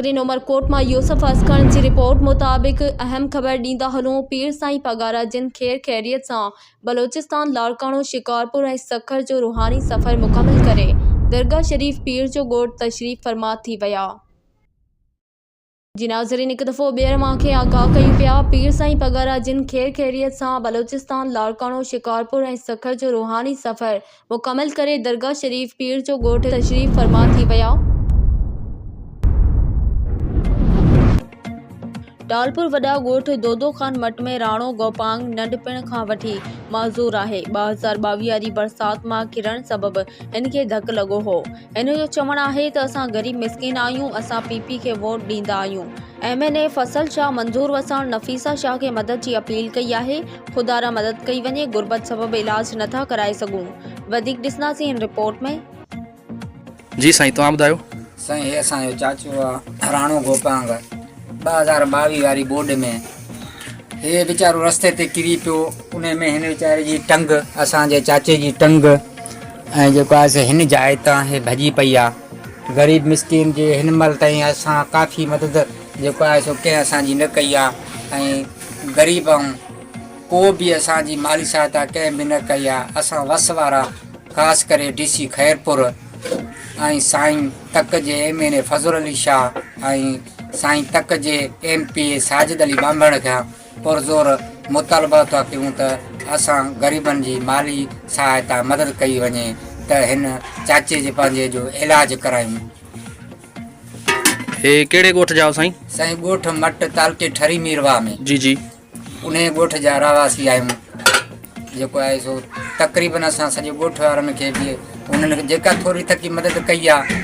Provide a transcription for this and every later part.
ناظرين عمرڪوٽ مان يوسف اسڪڻ جي رپورٽ مطابق اهم خبر ڏيندا هلون پير سائين پاڳارا جن خير خيريت سان بلوچستان لاڙڪاڻو شڪارپور ۽ سکر جو روحاني سفر مڪمل ڪري درگاهه شريف پير جو ڳوٺ تشريف فرما ٿي ويا. جي ناظرين هڪ دفعو ٻيهر اوهان کي آگاهه ڪيون پيا پير سائين پاڳارا جن خير خيريت سان بلوچستان لاڙڪاڻو شڪارپور ۽ سکر جو روحاني سفر مڪمل ڪري درگاهه شريف پير جو ڳوٺ تشريف فرما ٿي ويا. ٽالپور وڏا ڳوٺ دودو خان مٽ ۾ راڻو گوپانگ ننڍپڻ کان وٺي معذور آهي، 2022 واري برسات مان ڪرڻ سبب هن کي ڌڪ لڳو هو. هن جو چوڻ آهي ته اسان غريب مسڪين آهيون، اسان پي پي کي ووٽ ڏيندا آهيون. M N A Fazal Shah Manzoor Wassan Nafisa Shah کي مدد جي اپيل ڪئي آهي. خدارا مدد ڪئي وڃي غربت سبب علاج نٿا ڪرائي سگهون وڌيڪ ڏسنداسين هن رپورٽ ۾. جي سائين توهان ٻڌايو. سائين هي اسان جو چاچو آ راڻو گوپانگ 2022 واري ٻوڏ ۾ هي ويچارو رستي تي ڪري پيو ان ۾ هن ويچاري جي ٽنگ اسان جي چاچي جي ٽنگ ۽ جيڪو آهي سي هن جاء تان هي ڀڄي پئي آ غريب مسڪين جي هن مهل تائين اسان ڪافي مدد جيڪو آهي سو ڪنهن اسان جي نه ڪئي آ ۽ غريب آهيون ڪو به اسان جي مالي سهائتا ڪنهن به نه ڪئي آهي اسان وس وارا خاص ڪري ڊي سي خيرپور ۽ سائين تڪ جي M N A Fazal Ali Shah ۽ سائين تڪ جي M P A Sajid Ali Banbhan کان پرزور مطالبو ٿا ڪيون ته اسان غريبن جي مالي سهائتا مدد ڪئي وڃي ته هن چاچي جي پنهنجي جو علاج ڪرايون. هي ڪهڙي ڳوٺ جا آهيو سائين؟ سائين ڳوٺ مٽ تعلقي ٺري ميرواهه ۾. جي جي. انهيء ڳوٺ جا رهواسي آهيون. جيڪو آهي سو تقريبن اسان سڄي ڳوٺ وارن کي به انهن جيڪا ٿوري ٿڪي مدد ڪئي آهي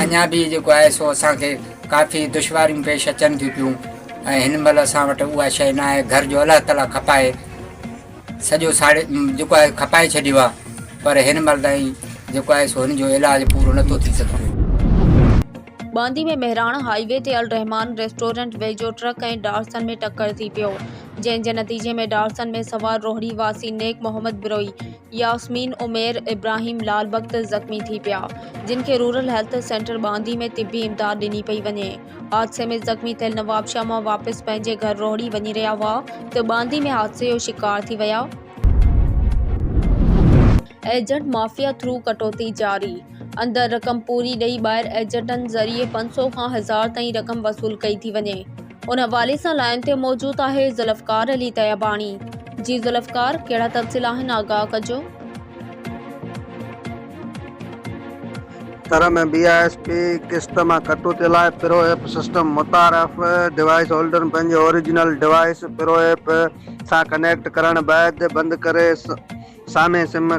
اڃا به جيڪو آهي سو اسان کي ڪافي دشواريون پيش اچن ٿيون پيون ۽ هن مهل اسان وٽ اها شيء نه آهي گهر جو الله تعاليٰ کپائي سڄو ساڙي جيڪو آهي کپائي ڇڏيو آهي پر هن مهل تائين جيڪو آهي سو هن جو علاج پورو نٿو ٿي سگهي. ٻانڌي ۾ مهراڻ هاء وي تي الرحمان ريسٽورنٽ ويجهو ٽرڪ ۽ ڊارسن ۾ ٽڪر ٿي پيو، جنهن جي نتيجي ۾ ڊارسن ۾ سوار روهڙي واسي نيڪ محمد بروهي، ياسمين عمير، ابراهيم لال بخت زخمي ٿي پيا، جن کي رورل هيلٿ سينٽر ٻانڌي ۾ طبي امداد ڏني پئي وڃي. حادثي ۾ زخمي ٿيل نوابشاهه مان واپس پنهنجي گهر روهڙي وڃي رهيا هئا ته ٻانڌي ۾ حادثي جو شڪار ٿي ويا. ايجنٽ مافيا ٿرو ڪٽوتي جاري، اندر رقم پوري ڏئي ٻاهر ايجنٽن ذريعي 500 کان هزار تائين رقم وصول ڪئي ٿي وڃي. ان حوالي سان لائين تي موجود آهي ذوالفقار علي طيباڻي. جي ذوالفقار ڪهڙا تفصيل آهن آگاهه ڪجو. ٿر ۾ بي I S P قسط مان ڪٽوتي لاء پرو ايپ سسٽم متعارف، ڊوائيس هولڊرن پنهنجي اوريجنل ڊوائيس پرو ايپ سان ڪنيڪٽ ڪرڻ بعد بند ڪري سامهين سم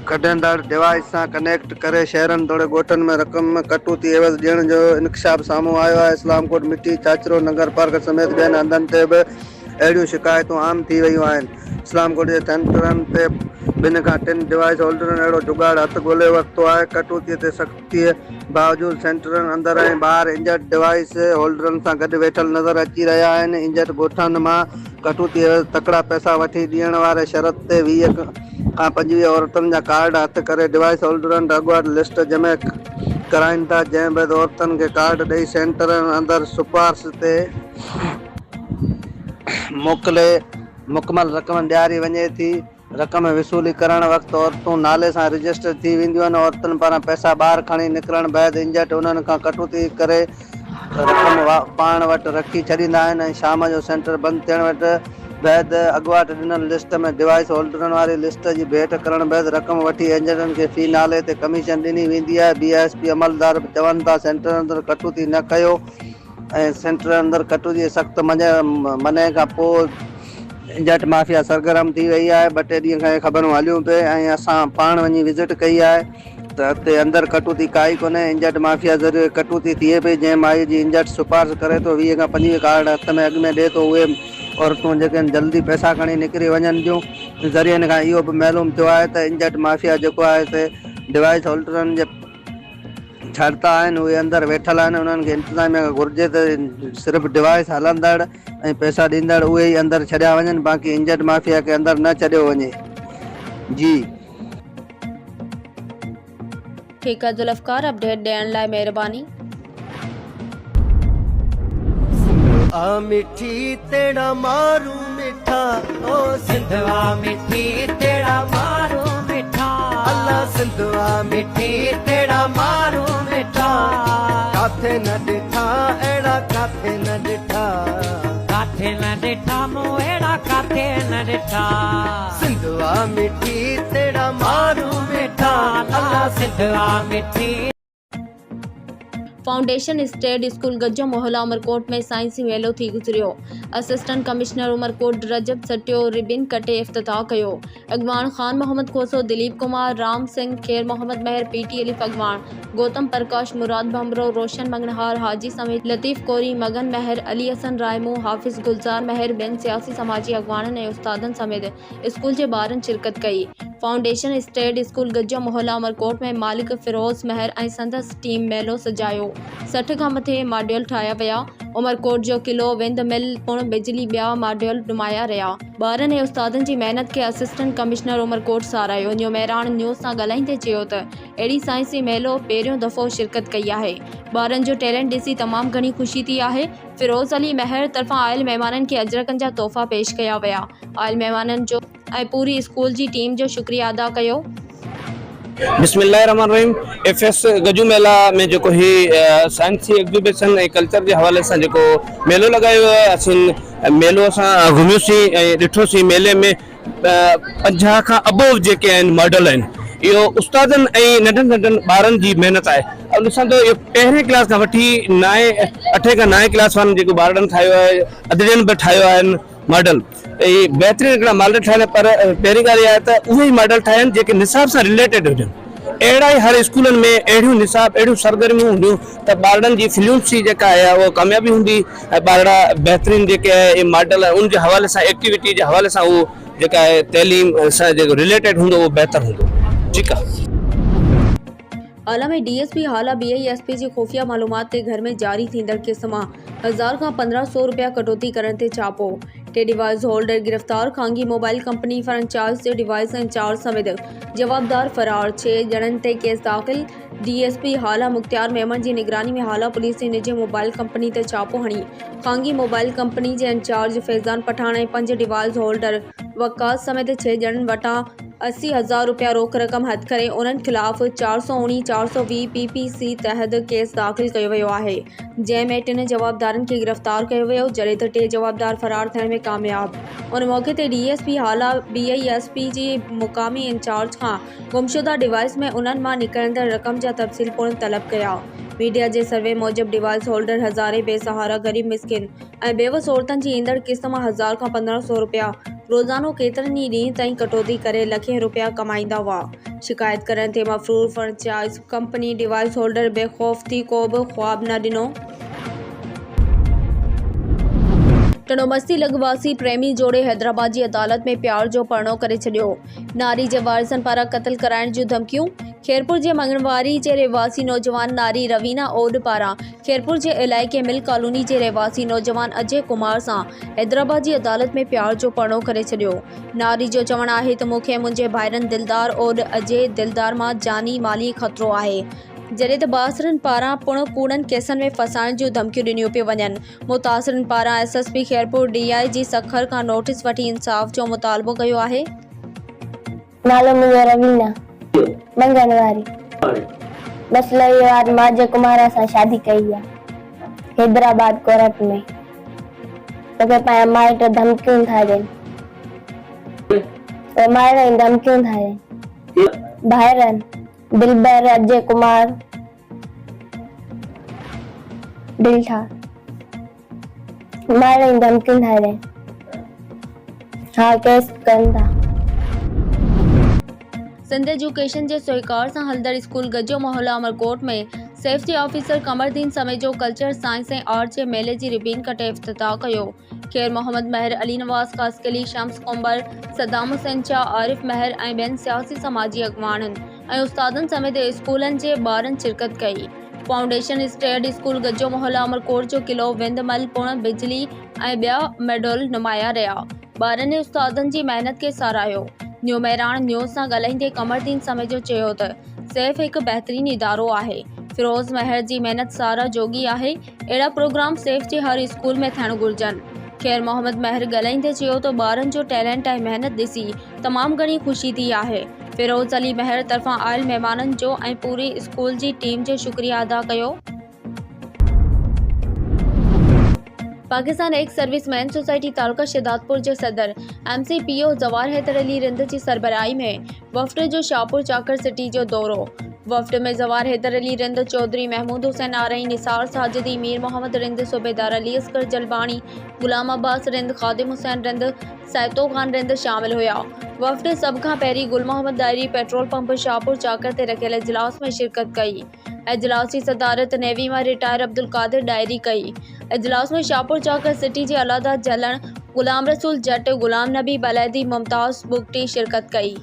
ڪڍندڙ ڊوائيس سان ڪنيڪٽ ڪري شهرن توڙي ڳوٺن ۾ رقم ڪٽوتي عيوض ڏيڻ جو انڪشاف سامهون آيو آهي، اسلام ڪوٽ، مٺي، ڇاڇرو، ننگرپارڪر سميت ٻين هنڌن تي به اهڙيون شڪايتون عام ٿي ويون آهن. اسلام ڪوٽ جي سينٽرن تي ٻن کان ٽن ڊوائيس هولڊرن اهڙو جڳاڙ هٿ ڳولي ورتو آهي، ڪٽوتي تي سختيء باوجود سينٽرن اندر ۽ ٻاهر انجرڊ ڊوائيس هولڊرن سان گڏ ويٺل نظر اچي رهيا آهن، انجرڊ ڳوٺن مان ڪٽوتي عيوض تڪڙا پئسا وٺي ڏيڻ واري شرط تي 20 کان 25 عورتن جا ڪارڊ هٿ ڪري ڊوائيس هولڊرن اڳواٽ لسٽ جمع ڪرائين ٿا، جنهن بعد عورتن کي ڪارڊ ڏئي سينٽرن اندر سپارش تي موڪلي مڪمل رقم ڏياري وڃي ٿي، رقم وصولي ڪرڻ وقت عورتون نالي سان رجسٽر ٿي وينديون آهن، عورتن پاران پئسا ٻاهر کڻي نڪرڻ بعد ايجنٽ انهن کان ڪٽوتي ڪري رقم پاڻ وٽ رکي ڇڏيندا آهن ۽ شام جو سينٽر بند ٿيڻ بعد اڳواٽ ڏنل لسٽ ۾ ڊوائيس هولڊرن واري لسٽ جي ڀيٽ ڪرڻ بعد رقم وٺي ايجنٽن کي في نالي تي ڪميشن ڏني ويندي آهي، بي ايس پي عملدار به چون ٿا سينٽر اندر ڪٽوتي نه ڪيو. ۽ سينٽر اندر ڪٽو جي سخت منع کان پوء جٽ مافيا سرگرم ٿي وئي آهي ٻه ٽي ڏينهن کان اهي خبرون هليون پئي ۽ اسان پاڻ وڃي وزٽ ڪئي آهي ته اتي اندر ڪٽوتي ڪائي ڪونهي انجٽ مافيا ذريعي ڪٽوتي ٿئي پئي جنهن مائي جي انجٽ سفارش ڪري ٿو 20 کان 25 ڪارڊ هٿ ۾ اڳ ۾ ڏي ٿو اهي عورتون جيڪي آهن جلدي پئسا کڻي نڪري وڃن ٿيون ذريعن کان اهو به معلوم ٿيو آهي ته انجٽ مافيا جيڪو آهي سي ڊوائيس هولڊرن جي ڇڏتا آهن اهي اندر ويٺل آهن انهن کي انتظاميا کان گهرجي ته صرف ڊوائيس هلندڙ ۽ پئسا ڏيندڙ اهي ئي اندر ڇڏيا وڃن باقي انجرڊ مافيا کي اندر نه ڇڏيو وڃي جي. ٺيڪ آ ذوالفقار اپڊيٽ ڏيڻ لاء مهرباني. آ مٺي تيڙا مارو مٺا او سنڌ آ مٺي تيڙا مارو مٺا الله سنڌ آ مٺي تيڙا مارو مٺا ڪاٿي نه ڏٺا اهڙا ڪاٿي نه ڏٺا ڪاٿي نه ڏٺا مون اهڙا ڪاٿي نه ڏٺا سنڌ آ مٺي تيڙا مارو مٺا الله سنڌ آ مٺي. فائونڊيشن اسٽيٽ اسڪول گجو محلا عمرڪوٽ ۾ سائنسي ميلو ٿي گذريو، assistant commissioner Umerkot Rajab Satio ribbon ڪٽي افتتاح ڪيو، اڳواڻ خان محمد کوسو، دليپ ڪمار، رام سنگهه، خير محمد مهر، پي ٽي الف اڳواڻ گوتم پرڪاش، مراد ڀنڀرو، روشن مڱڻهار، حاجي سميت لطيف ڪوري، مگن مهر، علي حسن رائمو، حافظ گلزار مهر، ٻين سياسي سماجي اڳواڻن ۽ استادن سميت اسڪول جي ٻارن شرڪت ڪئي. فائونڊيشن اسٽيٽ اسڪول گجو محلا عمرڪوٽ ۾ مالڪ فيروز مهر ۽ سندس ٽيم ميلو سجايو. 60 کان مٿي ماڊيول ٺاهيا ويا. عمرڪوٽ جو قلعو، وند مل، پڻ بجلي ٻيا ماڊيول نمايان رهيا. ٻارن ۽ استادن جي محنت کي اسسٽنٽ ڪمشنر عمرڪوٽ ساراهيو. نيو مهراڻ نيوز سان ڳالهائيندي چيو ته اهڙي سائنسي ميلو پهريون دفعو شرڪت ڪئي آهي. ٻارن جو ٽيلنٽ ڏسي تمام گهڻي خوشي ٿي آهي. فيروز علي مهر طرفان آيل مهمانن کي اجرڪن جا تحفا پيش ڪيا ويا. آيل مهمانن جو ۽ پوري اسڪول جي ٽيم جو شڪريه ادا ڪيو. بسم الله الرحمن الرحيم ايف ايس گجو ميلا ۾ جيڪو هي سائنسي ايگزيبيشن ۽ ڪلچر جي حوالي سان جيڪو ميلو لڳايو ويو آهي اسين ميلو اسان گهميوسين ۽ ڏٺوسين ميلي ۾ 50 کان ابو جيڪي آهن ماڊل آهن اهو استادن ۽ ننڍن ننڍن ٻارن جي محنت آهي ۽ ڏسان ٿو اهو پهرين ڪلاس کان وٺي نائين اٺين کان نائين ڪلاس وارن جيڪو ٻارڙن ٺاهيو آهي ادڙين به ٺاهيو آهن ماڊل اهي بهترين هڪڙا ماڊل ٺاهيل آهن پر پهرين ڳالهه اها آهي ته اهي ئي ماڊل ٺاهيا آهن جيڪي نصاب سان رليٽيڊ هجن اهڙا ئي هر اسڪولن ۾ اهڙيون نصاب اهڙيون سرگرميون هونديون ته ٻارڙن جي فلوئنسي جيڪا آهي اها ڪاميابي هوندي ۽ ٻارڙا بهترين جيڪي آهي ماڊل ان جي حوالي سان ايڪٽيوٽي جي حوالي سان اهو جيڪا آهي تعليم سان جيڪو رليٽيڊ هوندو اهو بهتر هوندو ٺيڪ آهي. Hala ۾ D S P Hala B I S P جي خفيه معلومات تي گهر ۾ جاري ٿيندڙ ڪيس مان هزار کان 1500 رپيا ڪٽوتي ڪرڻ تي ڇاپو، ٽي ڊوائيس هولڊر گرفتار، خانگي موبائل ڪمپني فرنچائز جي ڊوائيس انچارج سميت جوابدار فرار، ڇهه ڄڻن تي ڪيس داخل، D S P Hala Mukhtiar Memon جي نگراني ۾ هالا پوليس جي نجي موبائل ڪمپني تي ڇاپو هڻي خانگي موبائل ڪمپني جي انچارج فيضان پٺاڻ ۽ پنج ڊوائيس هولڊر وقاص سميت ڇهه ڄڻن وٽان 80 هزار رپيا روڪ رقم هٿ ڪري انهن خلاف 419، 420 پي پي سي تحت ڪيس داخل ڪيو ويو آهي، جنهن ۾ ٽن جوابدارن کي گرفتار ڪيو ويو، جڏهن ته ٽي جوابدار فرار ٿيڻ ۾ ڪامياب. ان موقعي تي D S P Hala B I S P جي مقامي انچارج کان گمشده ڊوائيس ۾ انهن مان نڪرندڙ رقم جا تفصيل پڻ طلب ڪيا. ميڊيا جي سروي موجب ڊوائيس هولڊر هزارين بي سهارا غريب مسڪين ۽ بيوس عورتن جي ايندڙ قسط مان هزار کان 15 سئو رپيا روزانو ڪيترن ئي ڏينهن تائين ڪٽوتي ڪري لکين رپيا ڪمائيندا هئا. شڪايت ڪرڻ تي مفرور فرنچائز ڪمپني ڊوائيس هولڊر بي خوف ٿي ڪو به خواب نه ڏنو. ٽنڊومستي لڳ واسي پريمي جوڙي حيدرآباد جي عدالت ۾ پيار جو پرڻو ڪري ڇڏيو. ناري جي وارثن پاران قتل ڪرائڻ جون ڌمڪيون، خيرپور جي مڱڻواري جي رهواسي نوجوان ناري روينا اوڏ پاران خيرپور جي علائقي مل ڪالوني جي رهواسي نوجوان اجي ڪمار سان حيدرآباد جي عدالت ۾ پيار جو پرڻو ڪري ڇڏيو. ناري جو چوڻ آهي ته مون کي منهنجي ڀائرن دلدار اوڏ اجي دلدار مان جاني مالي خطرو آهي. جڏهن ته بااثرن پاران پڻ ڪوڙن ڪيسن ۾ ڦاسائڻ جون ڌمڪيون ڏنيون پيون وڃن. متاثرن پاران S S P Khairpur D I G Sukkur کان نوٽيس وٺي انصاف جو مطالبو ڪيو آهي. نالو منهنجو روينا منگهن واري. مسئلو اهو آهي ته مان اجي ڪمار سان شادي ڪئي آهي حيدرآباد ڪورٽ ۾. مونکي پنهنجا مائٽ ڌمڪيون ٿا ڏين. اهي مائٽ ڌمڪيون ٿا ڏين. ڀائرن دلبر اجي ڪمار. ڊلٺا مارڻ جون ڌمڪيون ٿا ڏين ها ڪيس ڪن ٿا. سنڌ ايجوڪيشن جي سهڪار سان هلندڙ اسڪول گجو محلا Umerkot ۾ safety officer Qamar Uddin Samejo culture science ۽ art جي ميلي جي ربين ڪٽي افتتاح ڪيو. خير محمد مهر، علي نواز خاصخيلي، شمس ڪنڀر، صدام حسين شاهه، عارف مهر ۽ ٻين سياسي سماجي اڳواڻن ۽ استادن سميت اسڪولن جي ٻارن شرڪت ڪئي. فائونڊيشن اسٽيٽ اسڪول گجو محلا عمرڪوٽ جو قلعو، وند مل، پڻ بجلي ۽ ٻيا ميڊل نمايان رهيا. ٻارن ۽ استادن جي محنت کي ساراهيو. نيو مهراڻ نيوز سان ڳالهائيندي قمر الدين سميجو چيو ته سيف هڪ بهترين ادارو آهي. فيروز مهر جي محنت ساراهه جوڳي آهي، اهڙا پروگرام سيف جي هر اسڪول ۾ ٿيڻ گهرجن. خير محمد مهر ڳالهائيندي چيو ته ٻارن جو ٽيلنٽ ۽ محنت ڏسي تمام گهڻي خوشي ٿي آهي. فيروز علي مهر طرفان آيل مهمانن جو ۽ پوري اسڪول جي ٽيم جو شڪريه ادا ڪيو. Pakistan ex servicemen society تعلقه شهدادپور جي صدر M C P O Zawar Haider Ali Rind جي سربراهي ۾ وفد جو شاهپور چاڪر سٽي جو دورو وفد ۾ زوار حيدر علي رند، چوڌري محمود حسين آرائين، نثار ساجدي، مير محمد رند، صوبيدار علي اصغر جلباڻي، غلام عباس رند، خادم حسين رند، سيتو خان رند شامل هيا. وفد سڀ کان پهرين گل محمد ڏاهري پيٽرول پمپ شاهپور چاڪر تي رکيل اجلاس ۾ شرڪت ڪئي. اجلاس جي صدارت نيوي مان رٽائر عبدالقادر ڏاهري ڪئي. اجلاس ۾ شاهپور چاڪر سٽي جي الله داد جهلڻ، غلام رسول جٽ، غلام نبي بليدي، ممتاز بگٽي شرڪت ڪئي.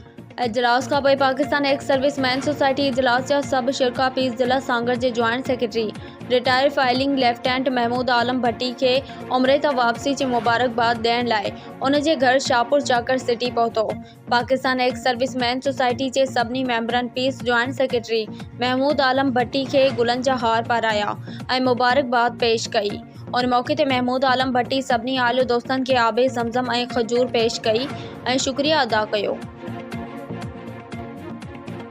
اجلاس کانپوء Pakistan ex servicemen society اجلاس جا سڀ شرڪاء پيس ضلع سانگهڙ جي joint secretary retire filing lieutenant Mahmood Alam Bhatti کي عمري تان واپسي جي مبارڪباد ڏيڻ لاء ان جي گهر شاهپور چاڪر سٽي پهتو. Pakistan ex service men society جي سڀني ميمبرن پيس جوائنٽ سيڪريٽري محمود عالم ڀٽي کي گلن جا هار پارايا ۽ مبارڪباد پيش ڪئي. ان موقعي تي محمود عالم ڀٽي سڀني آيل دوستن کي آب زمزم ۽ کجور پيش ڪئي ۽ شڪريه ادا ڪيو.